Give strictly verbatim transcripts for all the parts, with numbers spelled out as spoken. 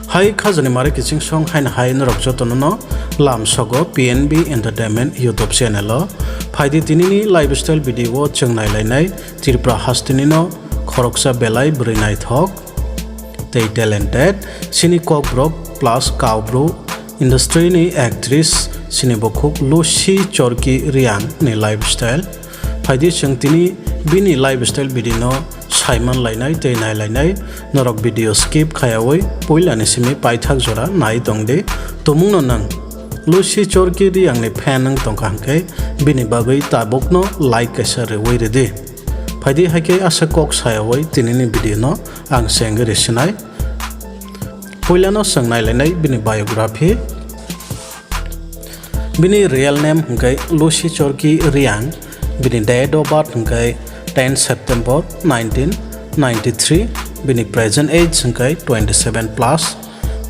Hai khajani mare kiching song haino hai norok jotono no lam sogo P N B Entertainment YouTube channel o. Phaidi tinini lifestyle video o chwng nailainai Tripura hasteni no khoroksa belai bwrwi naithok tei talented, chini Kokborok plus Kaubru industry ni actress, chini bukhuk Lucy Chorki Riang ni lifestyle. Phaidi chwng tini bini lifestyle video no saiman lainai tei nailainai. Norok video skip khayawi puilani simi paithak jora nai tongdi. Tumungno nwng Lucy Chorki Riang ni fan wng tongkha hwnkhe bini bagwi tabukno like kaisa rwui rwdi. Phaidi haikhe aswk kok sayawi tinini video no ang sengwi rwsinai. Puilano chwng nailainai bini biography. Bini real name hwnkhe Lucy Chorki Riang, bini date of birth hwnkhe ten September nineteen ninety-three, bini present age hwnkhe twenty-seven plus,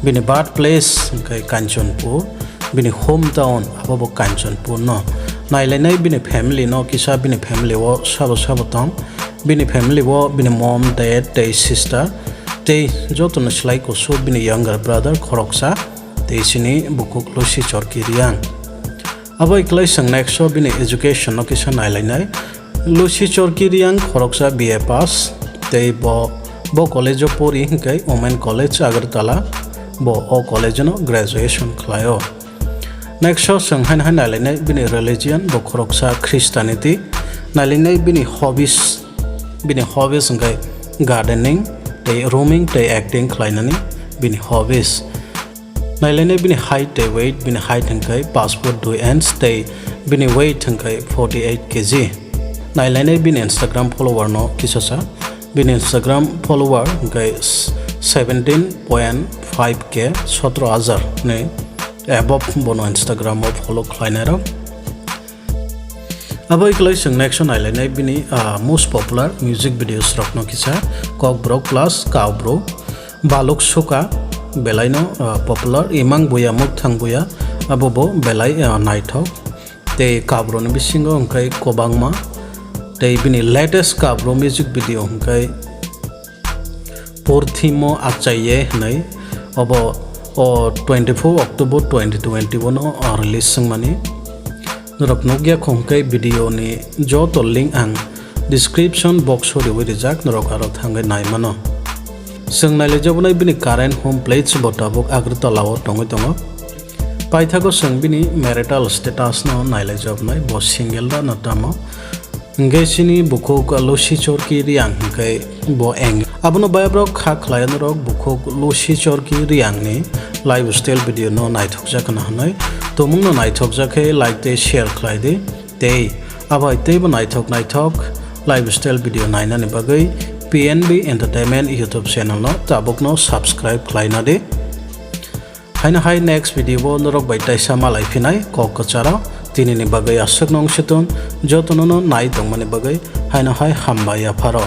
bini birthplace hwnkhe Kanchanpur, bini hometown abo bo Kanchanpur no. Nailainai bini family no kisa, bini family o sabo sabo tong, bini family o bini mom, dad tei sister tei jotono slai kusu bini younger brother khoroksa tei chini bukhuk Lucy Chorki Riang. Abo iklai chwng next o bini education no kisa nailainai. Lucy Chorki Riang khoroksa B A pass tei bo, bo college o pori hwnkhe Women College Agartala, bo o college no graduation khlaio. Next o chwng haino hai nailainai bini religion, bo khoroksa Christianity. Nailainai bini hobbies, bini hobbies hwnkhe gardening tei roaming tei acting khlainani bini hobbies. Nailainai bini height tei weight, bini height hwnkhe paanch foot dui inch tei bini weight hwnkhe forty eight K G. Nailainai bini Instagram follower no kisasa. Bini Instagram follower hwnkhe seventeen point five K, sotro hajar ni above bono Instagram o follow khlainairok. Abo iklai chwng next o nailainai bini, ah, most popular music videos rokno kisa Kokborok plus Kaubru, Baluk Suka belaino, ah, popular, Imang Buya Mukthang Buya abo bo belai, ah, naithok. Tei Kaubru ni bisingo hwnkhe kwbangma, tei bini latest Kaubru music video hwnkhe Purthimo Achaiye hwnwi, obo o twenty-four October twenty twenty-one o release wngmani. Norok nukya khongkhe video ni joto link ang description box o riwi rijak, norok aro thangwi nai mano. Chwng nailaijabonai bini current home place bo tabuk Agartala o tongwi tongo. Paithago chwng bini marital status no nailaijabonai, bo single da na tamo. Hwnkhe chini bukhuk Lucy Chorki Riang hwnkhe bo eng. Abono bayaprok kha khlai norok bukhuk Lucy Chorki Riang ni lifestyle video no naithokjak na hwnwi. Tumung no naithokjak khe like tei share khlai di. Tei abai teibo naithok naithok lifestyle video nainani bagwi P N B Entertainment YouTube channel no tabuk no subscribe khlai na di. Haino hai next video o norok bai taisa malai phinai kok kwcharo. Tinini bagwi aswk nong situng jotono no nai tongmani bagwi haino hai hambai yapharo.